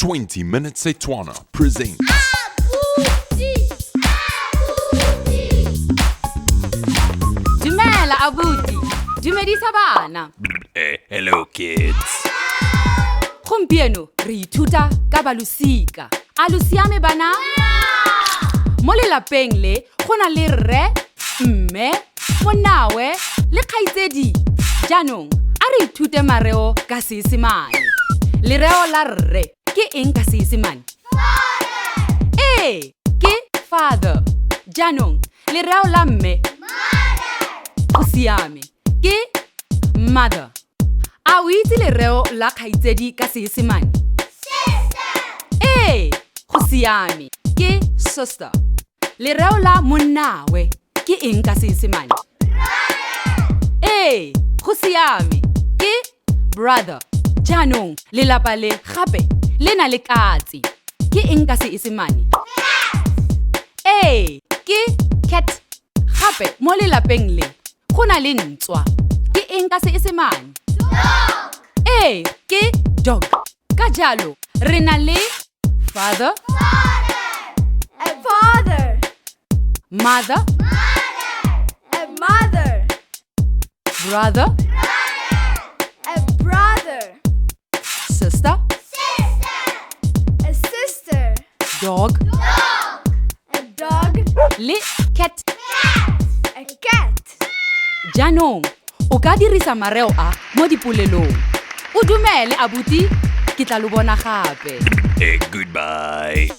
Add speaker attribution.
Speaker 1: 20 Minute Setswana presents.
Speaker 2: Dumela abuti. Dumedisa bana.
Speaker 1: Hello kids.
Speaker 2: Gompieno re ithuta ka balosika. A lo siame bana? Mo lelapeng le go na le rre, mme, monnawe le kgaitsedi. Jaanong a re ithute mareo ka Seesemane. Lereo la rre ke eng ka Seesemane? Ee, ke father. Jaanong lereo la mme? Go siame, ke mother. A o itse lereo la kgaitsedi ka Seesemane? Ee, go siame, ke sister. Lereo la monnawe ke eng ka Seesemane? Ee, go siame, ke brother. Jaanong lelapa le gape le na le katse. Ke eng ka Seesemane? Ee, ke cat. Gape mo lelapeng le go na le ntswa. Ke eng ka Seesemane? Ee, ke dog. Ka jalo re na le father,
Speaker 3: A father,
Speaker 2: mother,
Speaker 3: a mother,
Speaker 2: brother,
Speaker 3: a brother,
Speaker 2: sister,
Speaker 3: a sister,
Speaker 2: dog,
Speaker 3: a dog,
Speaker 2: le cat.
Speaker 3: A cat.
Speaker 2: Jaanong o ka dirisa mareo a mo dipolelong. O dumele abuti, ke tla lo bona gape.
Speaker 1: Goodbye.